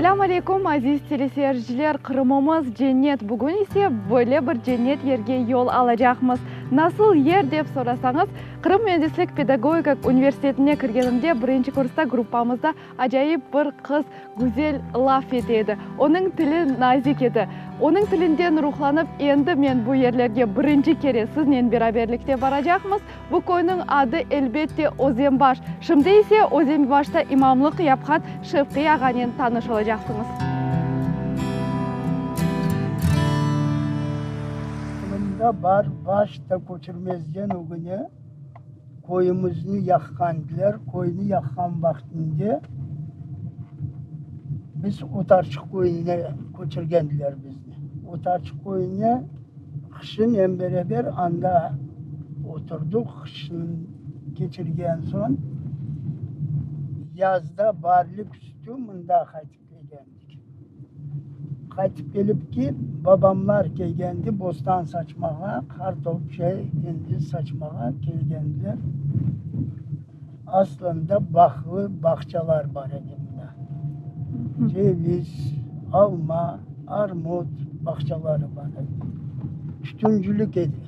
Selâm aleyküm, aziz teleseyirciler! Qırımımız, cennet. Bugün ise böyle bir cennet yerge yol alacaqmız. Nasıl yer dep sorasañız, Qırım müendislik pedagogika universitetine kirgenimde birinci kursta gruppamızda acayip bir qız güzel laf ete edi. Onıñ tili nazik edi. Onıñ tilinden ruhlanıp, endi men bu yerlerge birinci kere siznen beraberlikte baracaqmız. Bu köyniñ adı, elbette, Özenbaş. Şimdi ise Özenbaşta imamlıq yapqan Şevqiy ağanen tanış olacaqsıñız. Qırımda bar baş ta köçürmezden ögüne köyümizni yaqqandılar. Köyni yaqqan vaqtında biz Otarçıq köyüne köçürgendiler bizni. Otarçıq köyüne qışınen beraber anda oturdıq. Qışnı keçirgen soñ yazda baarlik üstü mında qaytıp kelgendik. Qaytıp kelip ki, babamlar kelgendi bostan saçmağa, qartop, şey, endi saçmağa kelgendiler. Aslında bağlı bağçalar bar edi mında. Ceviz, alma, armut bağçaları bar edi. Tütüncilik edi.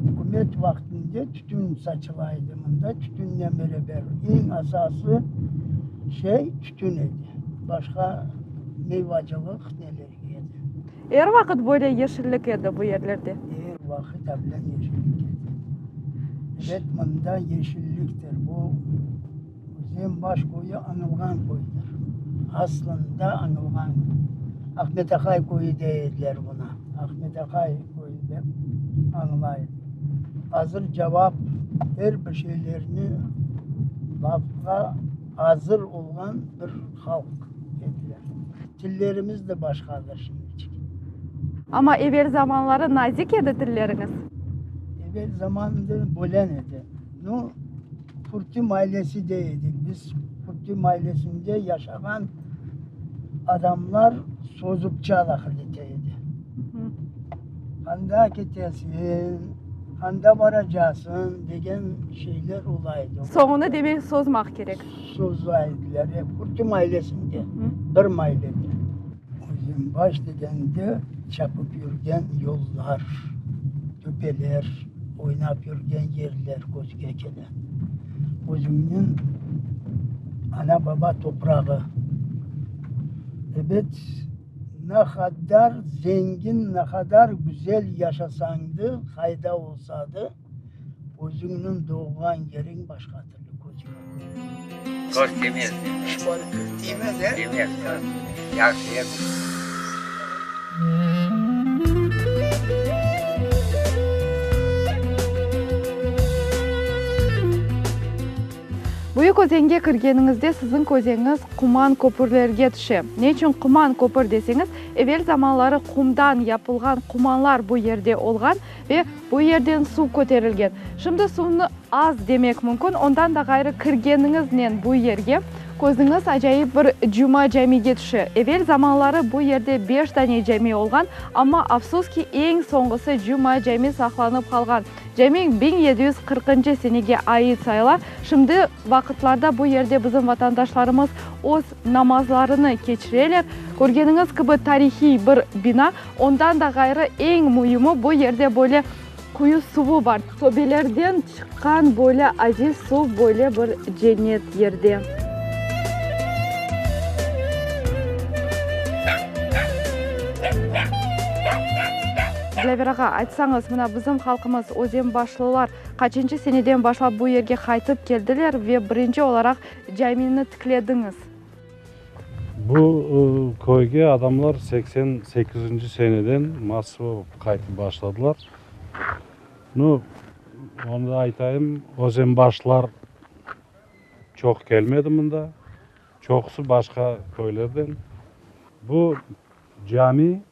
Ükümet vaqtında tütün saçıla edi mında, tütünnen beraber. Eñ asası şey tütün edi. Başqa meyvacılıq neler edi. Er vaqıt böyle yeşillik edi bu yerlerde? Er vaqıt ablen yeşillik edi. Ebet, mında yeşilliktir. Bu Özenbaş köyü añılğan köydir. Aslında añılğan. Ahmet Ahay köyü dey ediler buna. Ahmet Ahay köyü dep añıla edi. Azır cevap, er bir şeylerni lafqa azır olğan bir halq ediler. Tillerimiz de başqadır şimdiçik. Amma evel zamanları nazik edi tilleriñiz? Evel zamanında bölen edi. Nu, Qurti maylesi dey edik. Biz Qurti maylesinde yaşağan adamlar sozupça laqırd ete edi. Qanda ketesiñ, qanda baracasıñ degen şeyler ola edi. Soñunı demek sozmaq kerek. Soza ediler. Qurti maylesinde, bir maylede. Özenbaş degende çapıp yürgen yollar, töpeler, oynap yürgen yerler közge kele. Özüñniñ ana-baba toprağı. Ebet, ne qadar zengin, ne qadar güzel yaşasañ da, qayda olsa da, özüñniñ doğğan yeriñ başqa türlü közge körüne. Köz tiymez. Tiymez, e? Tiymez. Yahşı yer. Büyük özenge kirgeniñizde siziñ közeñiz Quman köpürlerge tüşe. Ne içün Quman köpür deseñiz, evel zamanları qumdan yapılğan qumanlar bu yerde olğan ve bu yerden suv köterilgen. Şimdi suvnı az demek mümkün, ondan da ğayrı kirgeniñiznen bu yerge közüñiz acayip bir Cuma camige tüşe. Evel zamanları bu yerde beş dane cami olğan, amma afsus ki, eñ soñğusı Cuma cami saqlanıp qalğan. Cami 1740-ncı senege ait sayıla. Şimdi vaqıtlarda bu yerde bizim vatandaşlarımız öz namazlarını keçireler. Körgeniñiz kibi, tarihiy bir bina. Ondan da ğayrı, eñ müimi, bu yerde böyle quyu suvu bar. Töbelerden çıqqan böyle aziz suv böyle bir cennet yerde. Dilâver ağa, aytsañız, mına bizim halqımız, özenbaşlılar qaçıncı seneden başlap bu yerge qaytıp keldiler ve birinci olaraq camini tiklediñiz? Bu köyge adamlar 88-nci seneden massovo qaytıp başladılar. Nu, onı da aytayım, özenbaşlar çoq kelmedi mında, çoqusı başqa köylerden. Bu cami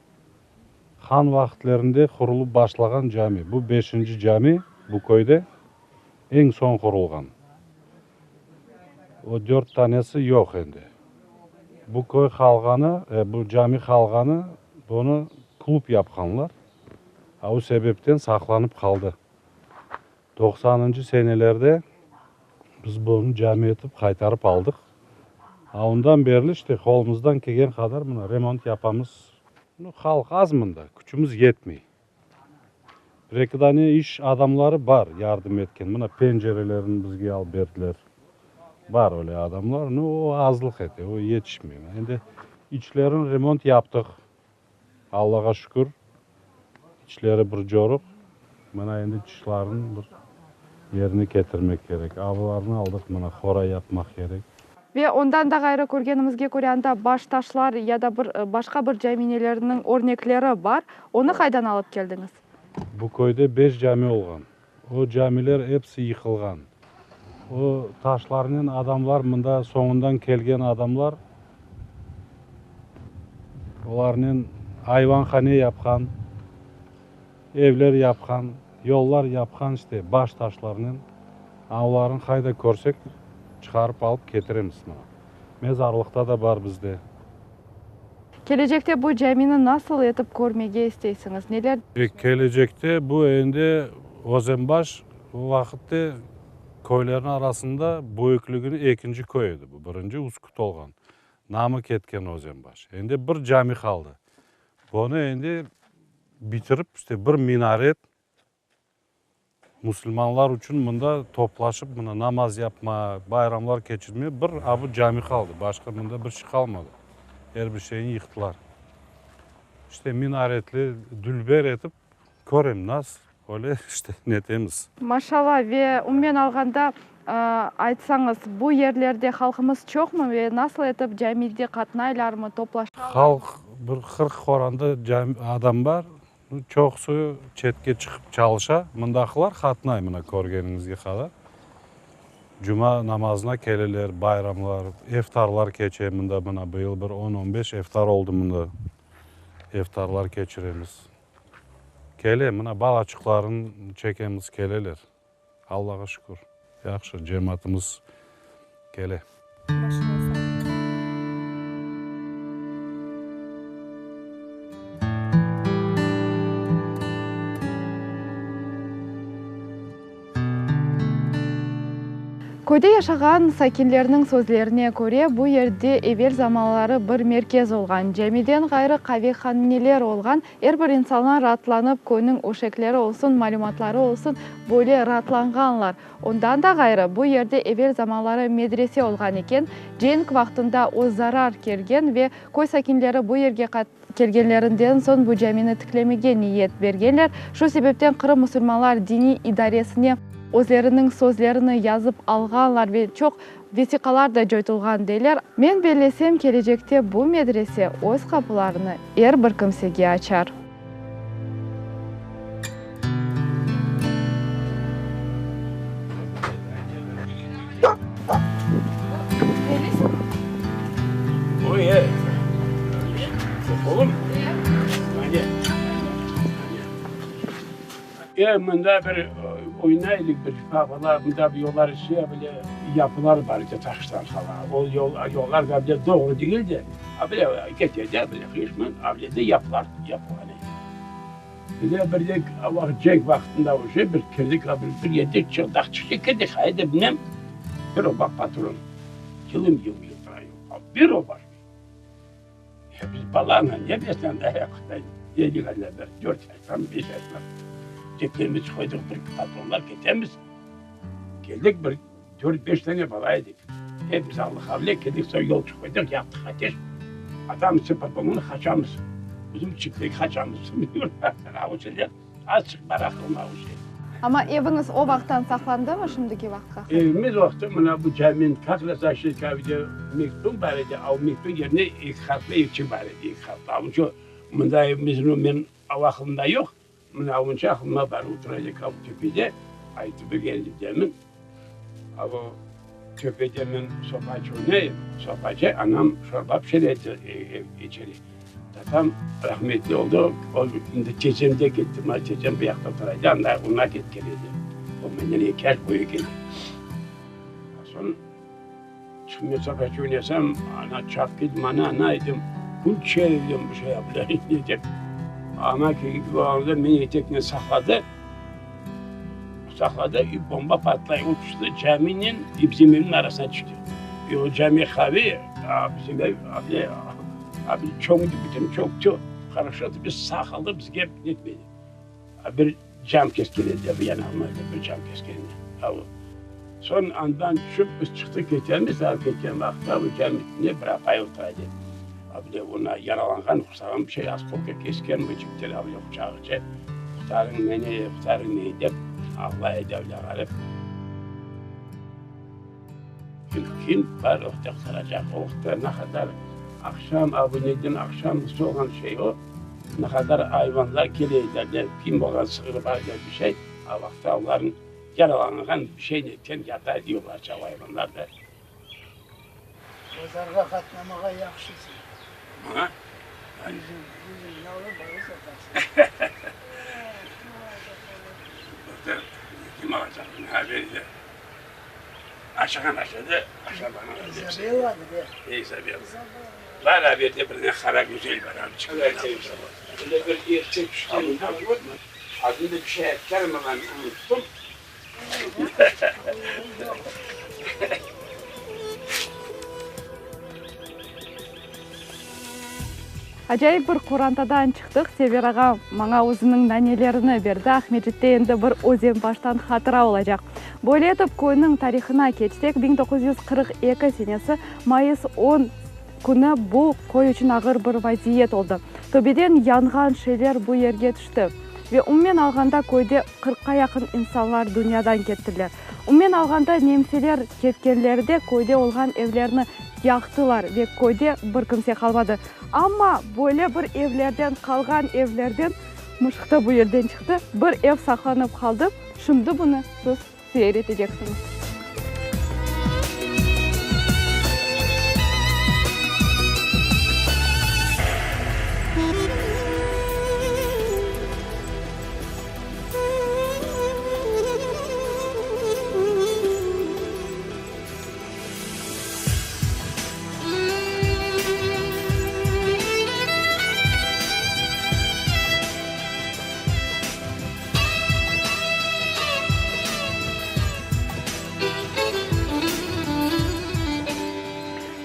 han vaqıtlerinde qurulıp başlağan cami. Bu beşinci cami bu köyde, eñ soñ qurulğan. O dört tanesi yoq endi. Bu köy qalğanı, bu cami qalğanı, bunı klub yapqanlar. A o sebepten saqlanıp qaldı. Doqsanıncı senelerde biz bunı cami etip qaytarıp aldıq. A ondan berli işte qolumızdan kelgen qadar mına remont yapamız. Nu, halq az mında, küçümiz yetmey. Bir-eki dane iş adamları bar yardım etken, mına pencerelerini bizge alıp berdiler. Bar öyle adamlar, nu, o azlıq ete, o yetişmey. Endi içlerini remont yaptıq, Allağa şükür, içleri bir coruq. Mına endi tışlarını bir yerine ketirmek kerek. Avlarnı aldıq, mına hora yapmaq kerek. Ve ondan da ğayrı, körgenimizge köre, anda baştaşlar ya da bir başqa bir caminelerniñ örnekleri bar. Onı qaydan alıp keldiñiz? Bu köyde beş cami olğan. O camiler episi yıqılğan. O taşlarnen adamlar, mında soñundan kelgen adamlar, olarnen ayvanhane yapqan, evler yapqan, yollar yapqan, işte, baş taşlarnen. A olarnı qayda körsek, çıqarıp alıp ketiremiz mına. Mezarlıqta da bar bizde. Kelecekte bu camini nasıl etip körmege isteysiñiz? Neler. Kelecekte bu endi Özenbaş o vaqıtte köylerniñ arasında büyükligini ekinci köy edi bu. Birinci Üsküt olğan. Namı ketken Özenbaş. Endi bir cami qaldı. Bunı endi bitirip, işte bir minaret, Musulmanlar içün mında toplaşıp, mına namaz yapma, bayramlar keçirme bir abu cami qaldı. Başqa mında bir şey qalmadı. Er bir şeyni yıqtılar. İşte minaretli, dülber etip körem, nas, öyle işte netemiz. Maşalla, ve umumen alğanda, aytsañız, bu yerlerde halqımız çoqmı ve nasıl etip camide qatnaylarmı, toplaşalarmı? Halq bir 40 qoranda adam bar. Çoqusı çetke çıqıp çalışa, mındaqılar qatnay, mına körgeniñizge qadar. Cuma namazına keleler, bayramlar, eftarlar keçe mında, mına bıyıl bir on-on beş eftar oldı mında, eftarlar keçiremiz. Kele, mına balaçıqlarını çekemiz, keleler. Allağa şükür, yahşı, cemaatımız kele. Köyde yaşağan sakinlerniñ sözlerine köre, bu yerde evel zamanları bir merkez olğan. Camiden ğayrı qavehaneler olğan, Er bir insanlar raatlanıp, köyniñ öşekleri olsun, malümatları olsun, böyle raatlanğanlar. Ondan da ğayrı, bu yerde evel zamanları medrese olğan eken. Cenk vaqtında o zarar kelgen ve köy sakinleri bu yerge kelgenlerinden soñ bu camini tiklemege niyet bergenler. Şu sebepten Qırım musulmanlar diniy idaresine özleriniñ sözlerini yazıp alğanlar ve çoq Vesiqalar da coytulğan deyler. Men bellesem, kelecekte bu medrese öz qapılarını er bir kimsege açar. E, mında bir oynay edik, bir babalar, mında bir yollar şey bile, yapılar bar edi taştan falan. O yol, yollar da bile doğru degil de, a bile kete de bile qışman, a bile de yapılar yapılğan edi. Bile bir de vaqıt cenk vaqtında uje bir kirdik, a bir, bir yerde çığdaq çıqtı, kirdik, hayda bilmem, bir oba patron, yılım yıl yıldıray, bir oba. Ya biz balanla ne beslen ayaqta dedik anda bir dört yaştan, beş yaştan. Ceplerimizi qoydıq, bir patronlar ketemiz. Keldik bir dört beş tane bala edik. Hepimiz aldıq avle, keldik soñ yol qoydıq, yaqtıq ateş. Atamız patronlar qaçamız. Bizim çiftlik qaçamız. Azçıq bar aqılım o şey. Amma eviñiz o vaqıttan saqlandımı şimdiki vaqıtqa qadar? Evimiz vaqtı mına bu caminiñ kak raz aşırkavide mektüp bar edi, a o mektüp yerine eki qatlı evçik bar edi, eki qatlı. A onca mında evimizniñ men o aqılımda yoq, mına onca aqılımda bar, otura edik a o töpede, aytıp bergen demin, a o töpede men sopaçı oynayım, sopaçı anam şorba pişire edi içeri. Tatam rahmetli oldı, o şimdi tezem de ketti, mına tezem bu yaqta otura edi, anda ona ketken edi. O menden eki yaş büyük edi. Soñ çıqıp men soqaqta oynasam, ana çapıp keldi, ana, ana dedim, kül çevirdim bu şey yaptı, dep. Ana kelip aldı, meni eteknen saqladı, saqladı, i bomba patlay, o tüşti caminen i bizim evniñ arasına tüşti. I o cami qaviy. Bizim ev abi çöñdi, bütün çökti. Horoşo, biz sağ qaldıq, bizge netmedi. Bir cam kesken edi, bir yanağıma bir cam kesken edi. Soñ andan tüşip biz çıqtıq ketemiz, ketken vaqıtta bu cam üstünde bir apay otura edi. Abile ona yaralanğan, qursağın bir şey oskolka kesken, bıcıkter abile quçağıca, Qurtarıñ meni, qurtarıñ meni dep ağlay edi abile ğarip. Kim, kim bar o vaqıtta qurtaracaq? O vaqıtta ne qadar aqşam, a bu neden aqşam olğan şey o, ne qadar ayvanlar kele edi, abile kim olğan sığır bar ya bir şey, o vaqıtta olarnıñ yaralanğan bir şey neten yata edi yollarca o ayvanlar da. Bazarğa qatnamağa yahşısıñ. Maña? Yüzümni alıp balı satarsıñ. Doktor, kim alacaq bunı haberi de. Aşağan aşadı, aşamağan aşadı. İzabella de. İzabella. Bar haberde bir de qara güzel bar. Öyle bir erkek tüşken. Adını da bir şey aytqan ama ben unuttım. Acayip bir qorantadan çıqtıq. Sever ağa maña özüniñ nanelerini berdi. Aqmescitte endi bir Özenbaştan hatıra olacaq. Böyle etip, köyniñ tarihına keçsek, 1942 senesi mayıs on künü bu köy içün ağır bir vaziyet oldı. Töpeden yanğan şeyler bu yerge tüşti. Ve umumen alğanda köyde qırqqa yaqın insanlar dünyadan kettiler. Umumen alğanda nemseler ketkenleride köyde olğan evlerni yaqtılar ve köyde bir kimse qalmadı. Amma böyle bir evlerden qalğan evlerden, mışıq da bu yerden çıqtı, bir ev saqlanıp qaldı. Şimdi bunı siz seyir eteceksiñiz.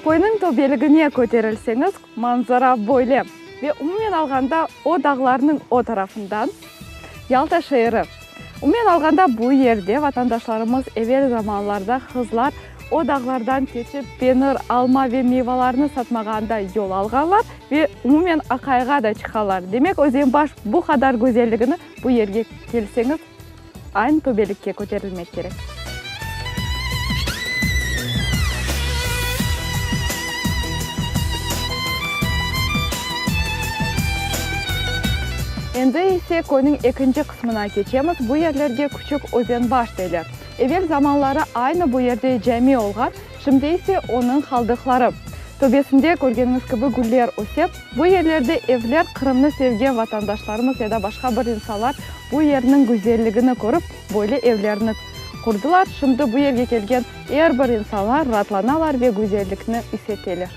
Köyniñ töpeligine köterilseñiz, manzara böyle. Ve umumen alğanda, o dağlarnıñ o tarafından Yalta şeeri. Umumen alğanda, bu yerde vatandaşlarımız evel zamanlarda qızlar o dağlardan keçip penir, alma ve meyvalarnı satmağanda yol alğanlar ve umumen aqayğa da çıqqanlar. Demek, Özenbaş bu qadar güzelligini bu yerge kelseñiz, aynı töpelikke köterilmek kerek. Endi ise köyniñ ekinci qısmına keçemiz. Bu yerlerge Küçük Özenbaş deyler. Evel zamanları aynı bu yerde cami olğan, şimdi ise onıñ qaldıqları. Töpesinde, körgeniñiz kibi, güller öse. Bu yerlerde evler Qırımnı sevgen vatandaşlarımız ya da başqa bir insanlar bu yerniñ güzelligini körip, böyle evlerni qurdılar. Şimdi bu yerge kelgen er bir insanlar raatlanalar ve güzellikni is eteler.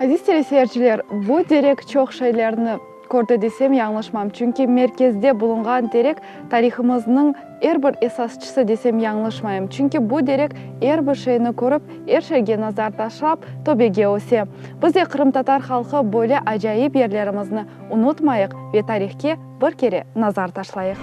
Aziz teleseyirciler, bu terek çoq şeylerni kördi desem yañlışmam, çünki merkezde bulunğan terek tarihımıznıñ er bir esasçısı desem yañlışmayım, çünki bu derek er bir şeyni körip, er şeyge nazar taşlap, töpege öse. Biz de qırımtatar halqı böyle acayip yerlerimizni unutmayıq ve tarihke bir kere nazar taşlayıq.